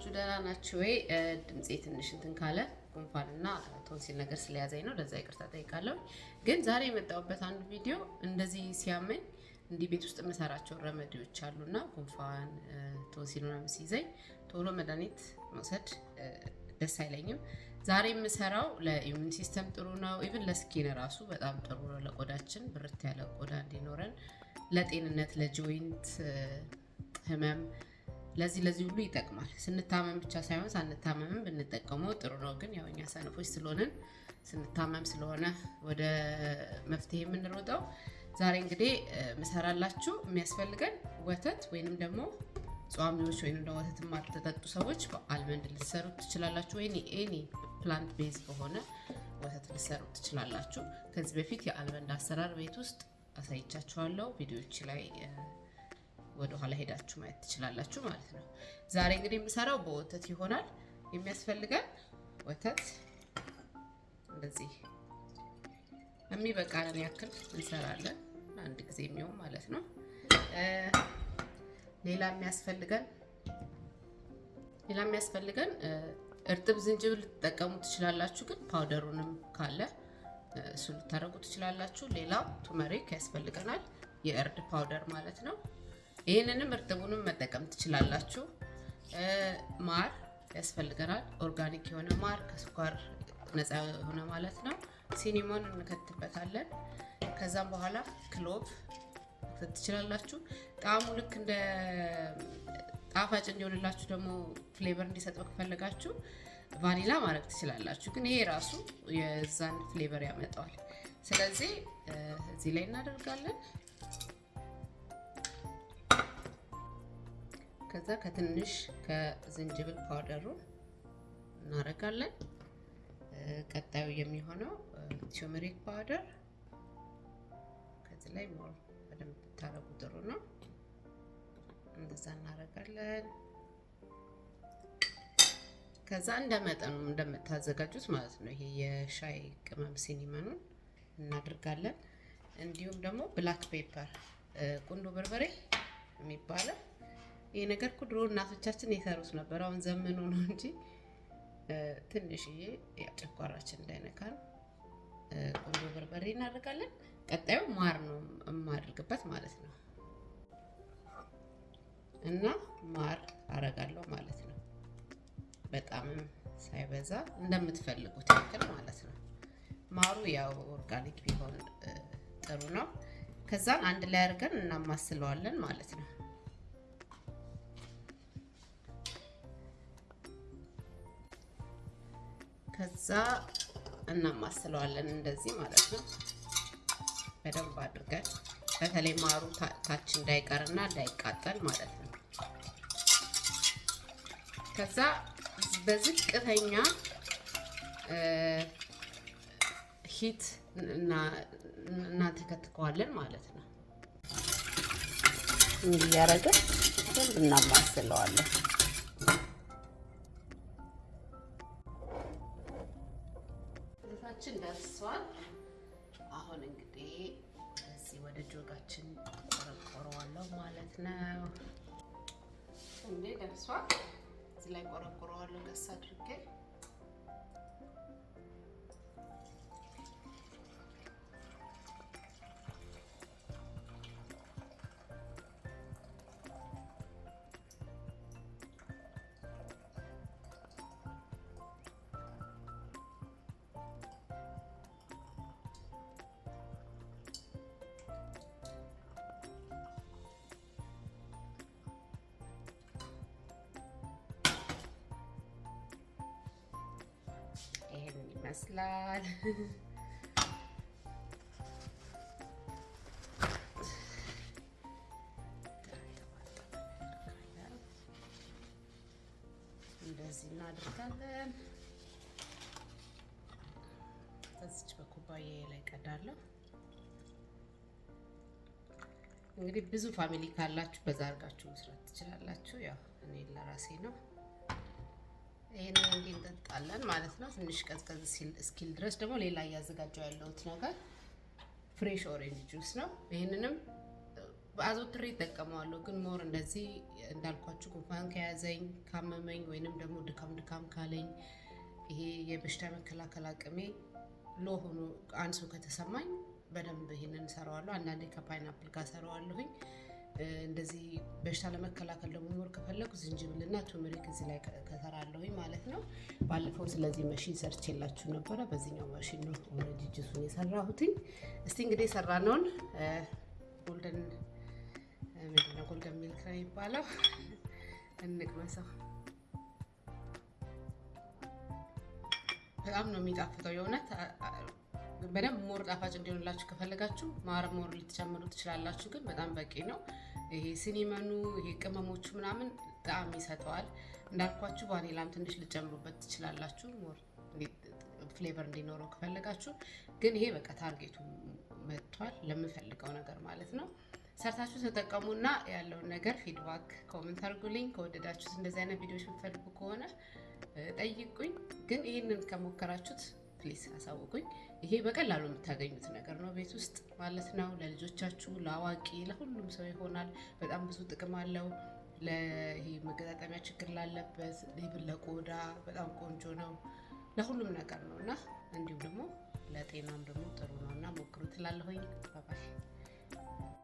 ናችሁ? ደህና ናችሁ ወይ? ድምፄ ትንሽ እንትን ካለ ጉንፋንና ቶንሲል ነገር ስለያዘኝ ነው። ለዛ ይቅርታ ጠይቃለሁ። ግን ዛሬ የመጣሁበት አንዱ ቪዲዮ እንደዚህ ሲያመኝ እንዲህ ቤት ውስጥ የምሰራቸው remedy ዎች አሉና ጉንፋን፣ ቶንሲል ምናምን ሲይዘኝ ቶሎ መድኃኒት መውሰድ ደስ አይለኝም። ዛሬ የምሰራው ለ immune system ጥሩ ነው። Even ለ skin ራሱ በጣም ጥሩ ነው። ለቆዳችን ብርት ያለ ቆዳ እንዲኖረን፣ ለጤንነት፣ ለ joint ህመም፣ ለዚህ ለዚህ ሁሉ ይጠቅማል። ስንታመም ብቻ ሳይሆን ሳንታመምም ብንጠቀመው ጥሩ ነው። ግን ያው እኛ ሰነፎች ስለሆንን ስንታመም ስለሆነ ወደ መፍትሄ የምንሮጠው። ዛሬ እንግዲህ ምሰራላችሁ የሚያስፈልገን ወተት ወይንም ደግሞ ጿሚዎች ወይንም ደግሞ ወተት የማትጠጡ ሰዎች በ almond ልትሰሩት ትችላላችሁ። ወይ any plant base በሆነ ወተት ልትሰሩት ትችላላችሁ። ከዚህ በፊት የ almond አሰራር ቤት ውስጥ አሳይቻችኋለሁ። ቪዲዮዎች ላይ ወደ ኋላ ሄዳችሁ ማየት ትችላላችሁ ማለት ነው። ዛሬ እንግዲህ የምሰራው በወተት ይሆናል። የሚያስፈልገን ወተት እንደዚህ የሚበቃንን ያክል እንሰራለን። አንድ ጊዜ የሚሆን ማለት ነው። ሌላ የሚያስፈልገን እርጥብ ዝንጅብል ልትጠቀሙ ትችላላችሁ፣ ግን powder ኡንም ካለ እሱ ልታደርጉ ትችላላችሁ። ሌላው turmeric ያስፈልገናል፣ የእርድ powder ማለት ነው። ይህንንም እርጥቡንም መጠቀም ትችላላችሁ። ማር ያስፈልገናል፣ organic የሆነ ማር ከስኳር ነፃ የሆነ ማለት ነው። Cinnamon እንከትበታለን። ከዛም በኋላ clove መክተት ትችላላችሁ። ጣዕሙ ልክ እንደ ጣፋጭ እንዲሆንላችሁ ደግሞ flavor እንዲሰጠው ከፈለጋችሁ ቫኒላ ማድረግ ትችላላችሁ። ግን ይሄ ራሱ የዛን flavor ያመጣዋል። ስለዚህ እዚህ ላይ እናደርጋለን። ከዛ ከትንሽ ከዝንጅብል powder ኡ እናደርጋለን። ቀጣዩ የሚሆነው turmeric powder ከዚህ ላይ more በደንብ ብታረጉ ጥሩ ነው። እንደዛ እናደርጋለን። ከዛ እንደ መጠኑ እንደምታዘጋጁት ማለት ነው። ይሄ የሻይ ቅመም cinnamon ኑን እናደርጋለን። እንዲሁም ደግሞ black pepper ቁንዶ በርበሬ የሚባለው ይሄ ነገር እኮ ድሮ እናቶቻችን የሰሩት ነበር። አሁን ዘመኑ ነው እንጂ ትንሽዬ ጨጓራችን እንዳይነካን ቁንዶ በርበሬ እናደርጋለን። ቀጣዩ ማር ነው የማደርግበት ማለት ነው። እና ማር አረጋለሁ ማለት ነው። በጣምም ሳይበዛ እንደምትፈልጉት ያክል ማለት ነው። ማሩ ያው organic ቢሆን ጥሩ ነው። ከዛን አንድ ላይ አድርገን እናማስለዋለን ማለት ነው። ከዛ እናማስለዋለን እንደዚህ ማለት ነው። በደንብ አድርገን በተለይ ማሩ ታች እንዳይቀርና እንዳይቃጠል ማለት ነው። ከዛ በዝቅተኛ heat እናንተከትከዋለን ማለት ነው። እንዲህ እያደረግን በደንብ እናማስለዋለን። ወተታችን ደርሷል። አሁን እንግዲህ እዚህ ወደ ጆጋችን ቆረቆረዋለሁ ማለት ነው። እንዴ ደርሷል። እዚህ ላይ ቆረቆረዋለሁ ቀስ አድርጌ። ይሄን ይመስላል። እንደዚህ እናደርጋለን። በዚች በኩባያዬ ላይ ቀዳለሁ። እንግዲህ ብዙ family ካላችሁ በዛ አድርጋችሁ መስራት ትችላላችሁ። ያው እኔ ለራሴ ነው። ይሄንን እንዲህ እንጠጣለን ማለት ነው። ትንሽ ቀዝቀዝ እስኪል ድረስ ደግሞ ሌላ እያዘጋጀው ያለሁት ነገር fresh orange juice ነው። ይህንንም አዘውትሬ እጠቀመዋለሁ፣ ግን more እንደዚህ እንዳልኳችሁ ጉንፋን ከያዘኝ፣ ካመመኝ ወይንም ደግሞ ድካም ድካም ካለኝ፣ ይሄ የበሽታ መከላከል አቅሜ low ሆኖ አንሶ ከተሰማኝ በደንብ ይሄንን እሰራዋለሁ። አንዳንዴ ከ pineapple ጋር እሰራዋለሁኝ። እንደዚህ በሽታ ለመከላከል ደግሞ more ከፈለጉ ዝንጅብልና turmeric እዚህ ላይ ከሰራለሁኝ ማለት ነው። ባለፈው ስለዚህ መሽን ሰርቼላችሁ ነበረ። በዚህኛው መሽን ነው already ጁሱን የሰራሁትኝ። እስቲ እንግዲህ የሰራነውን golden፣ ምንድነው፣ golden milk ነው የሚባለው፣ እንቅመሰው። በጣም ነው የሚጣፍጠው የእውነት። በደንብ more ጣፋጭ እንዲሆንላችሁ ከፈለጋችሁ ማር more ልትጨምሩ ትችላላችሁ፣ ግን በጣም በቂ ነው። ይሄ cinnamon ኑ፣ ይሄ ቅመሞቹ ምናምን ጣዕም ይሰጠዋል። እንዳልኳችሁ ቫኒላም ትንሽ ልትጨምሩበት ትችላላችሁ more flavor እንዲኖረው ከፈለጋችሁ። ግን ይሄ በቃ target ኡ መጥቷል ለምፈልገው ነገር ማለት ነው። ሰርታችሁ ተጠቀሙና ያለውን ነገር feedback comment አድርጉልኝ። ከወደዳችሁት፣ እንደዚህ አይነት ቪዲዮዎች የምትፈልጉ ከሆነ ጠይቁኝ። ግን ይህንን ከሞከራችሁት please አሳውቁኝ። ይሄ በቀላሉ የምታገኙት ነገር ነው ቤት ውስጥ ማለት ነው። ለልጆቻችሁ፣ ለአዋቂ፣ ለሁሉም ሰው ይሆናል። በጣም ብዙ ጥቅም አለው። ለይሄ መገጣጠሚያ ችግር ላለበት፣ even ለቆዳ በጣም ቆንጆ ነው። ለሁሉም ነገር ነው እና እንዲሁም ደግሞ ለጤናም ደግሞ ጥሩ ነው እና ሞክሩ ትላለሁኝ። Bye bye.